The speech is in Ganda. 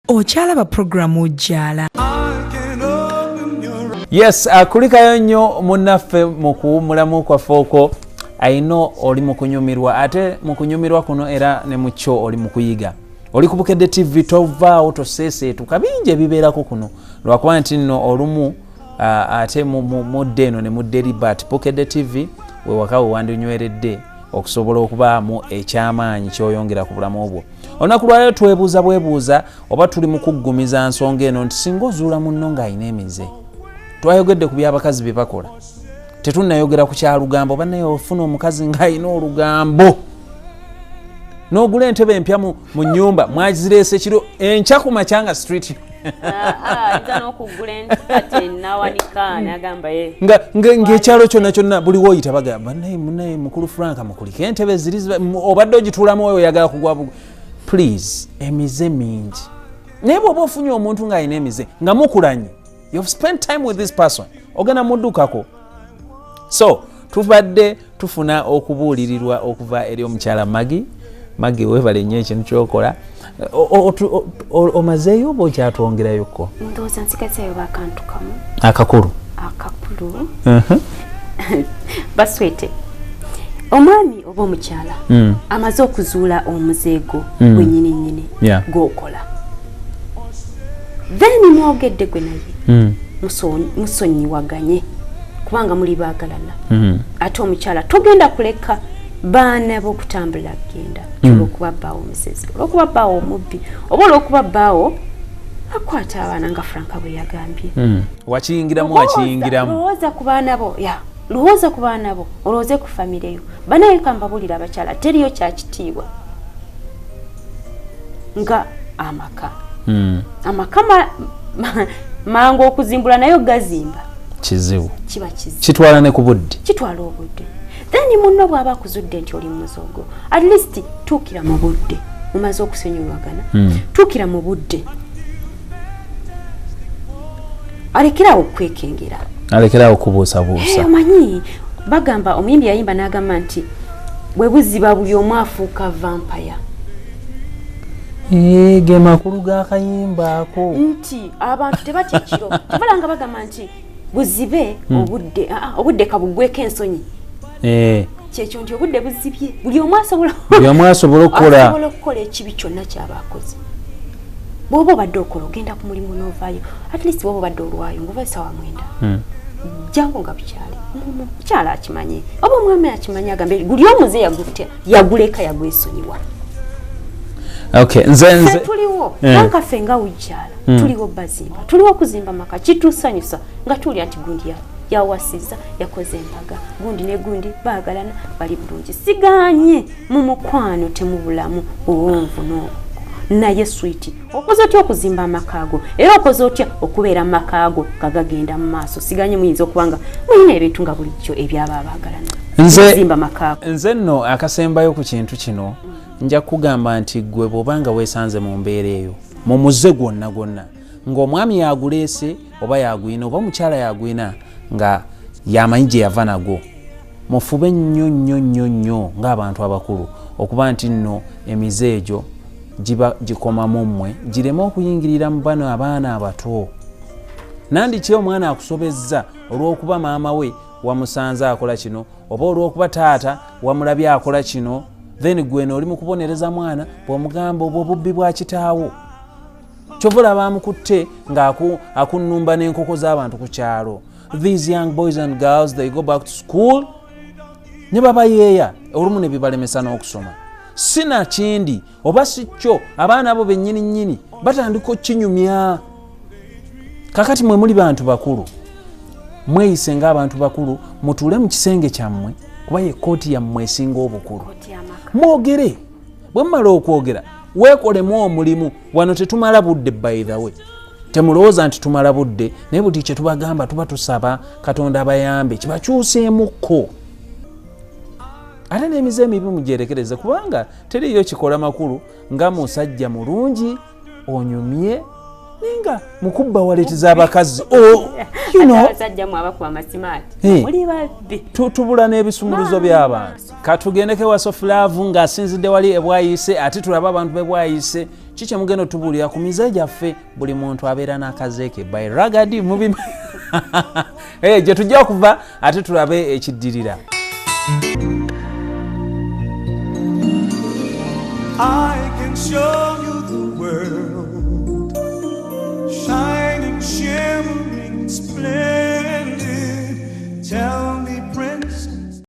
Okyalaba puroguramu Jjala. Yes, kulikayo nnyo munnaffe mu kuwummulamu kwaffe okwo. Ayina oli mu kunyumirwa, ate mu kunyumirwa kuno era ne mu kyo oli mu kuyiga. Oli ku Bukedde TV, tovaawo, toseeseetuka, bingi ebibeerako kuno, lwakuba nti nno olumu ate mudde eno ne mudde eri, but Bukedde TV wewaka we wandinyweredde okusobola okubaamu ekyamaanyi kyoyongera ku bulamu bwo. Olunaku lwaleero twebuuza bwebuuza oba tuli mu kuggumiza nsonga eno nti singa ozuula munno ng'alina emize. Twayogedde ku byabakazi bye bakola, tetunnayogera ku kyalugambo. Bannaye, ofuna omukazi ng'alina olugambo, n'ogula entebe empya mu nnyumba, mwazireese kiro, enkya ku makya nga street Ayinza n'okugula enkate nawanika nagamba ye ng'ekyalo kyonna kyonna buli woyita bagamba, "Bannaye, munnaye mukulu Frank mukulike entebe ziri obadde ogituulamu oyo oyagala kugwa bugwa." Please, emize mingi, naye bw'oba ofunye omuntu ng'alina emize nga mukulanye, you've spent time with this person, ogenda muddukako. So tubadde tufuna okubuulirirwa okuva eri omukyala Magi. Magi, webale nnyo ekintu kyokola. Omazeeyo oba okyatwongerayokko? Ndowooza nsigazayo bakantu kamu. Akakulu. Akakulu. Baswete omwami oba omukyala amaze okuzuula omuzeego gwennyini nnyini gwokola, then mwogedde gwe naye, musonyiwaganye kubanga muli baagalana. Ate omukyala togenda kuleka baana b'okutambula genda olwokuba bbaawo omusezi, olwokuba bbaawo omubbi, oba olwokuba bbaawo akwata abaana nga Franka bwe yagambye. Wakiyingiramu, wakiyingiramu. Lowooza ku baana bo, ya, lowooza ku baana bo, olowooze ku famire yo. Banaye kambabulira abakyala, teriyo kyakitiibwa nga amaka. Amaka mangu okuzimbula, naye ogazimba kizibu. Kiba kizibu. Kitwala ne ku budde. Kitwala obudde. Then munno bw'aba akuzudde nti oli muzogo, at least tuukira mu budde mumaze okusonyiwagana, tuukira mu budde alekerawo okwekengera. Alekerawo okubuusabuusa. Omanyi bagamba, omuyimbi yayimba n'agamba nti bwe buziba buli omu afuuka vampire. Ge makulu g'akayimba ako. Nti abantu tebatya kiro, tebalanga bagamba nti buzibe obudde, obudde kabugweko ensonyi. Kyekyo nti obudde buzibye, buli omu asobola Buli omu asobola okukola. Asobola okukola ekibi kyonna kyaba akoze. Bw'oba obadde okola, ogenda ku mulimu n'ovaayo, at least bw'oba obadde olwayo ng'ova esawa 9, jangu nga bukyali. Mukyala akimanye oba omwami akimanye, agambe guli omuze yagutya, yaguleka, yagwesonyiwa. Okay, nze Ffe nze tuliwo nankaffe nga wijjaala, tuliwo bazimba, tuliwo okuzimba maka. Kitusanyusa nga tuwulira nti gundi yawasiza, yakoze embaga, gundi ne gundi baagalana, bali bulungi. Siganye mu mukwano temubulamu buwonvu n'obwo, naye sweet, okoze otya okuzimba amaka ago, era okoze otya okubeera mu maka ago nga gagenda mu maaso? Siganye muyinza okuba nga mulina ebintu nga bulijjo ebyaba abaagalana. Okuzimba amaka ago. Nze nno akasembayo ku kintu kino, nja kugamba nti gwe bw'obanga weesanze mu mbeera eyo, mu muze gwonna gwonna, ng'omwami yaguleese oba yagwina oba omukyala yagwina nga yamanyi gye yava nagwo, mufube nnyo nnyo nnyo nnyo ng'abantu abakulu okuba nti nno emize egyo giba gikomamu mmwe, gireme okuyingirira mu bano abaana abato. Nandiki omwana akusobezza olw'okuba maama we wamusanze akola kino, oba olw'okuba taata wamulabye akola kino, then gweno oli mu kubonereza mwana bw'omugamba obwo obubbi bwa kitaawo. Kyova olaba amukutte ng'akunnumba n'enkoko z'abantu ku kyalo. These young boys and girls, they go back to school ne babayeeya, olumu ne bibalemesa n'okusoma. Si nakindi oba si kyo, abaana abo bennyini nnyini batandika okkinyumya. Kakati mwe muli bantu bakulu, mweyise ng'abantu bakulu, mutuule mu kisenge kyammwe, kuba ye kooti yammwe esinga obukulu. Kooti y'amaka. Mwogere. Bwe mumala okwogera, weekolemu omulimu. Wano tetumala budde, by the way, temulowooza nti tumala budde, naye buli kye tubagamba tuba tusaba Katonda abayambe kibakyuseemukko. Ate n'emize emibi mugyerekereze, kubanga teriiyo kikola makulu nga musajja mulungi onyumye naye nga mukubba wallet z'abakazi. Oh, you know. Abasajja mu abakuba amasimaati muli babbi. Tubula n'ebisumuluzo by'abantu. Katugendeko ewa Sofulaavu ng'asinzidde wali ebwayise, ate tulabe abantu bebwayise. Ki kyemugenda otubuulira ku mize gyaffe? Buli muntu abeera n'akazeeke by ragadi mubi. Gye tujja okuva ate tulabe ekiddirira. I can show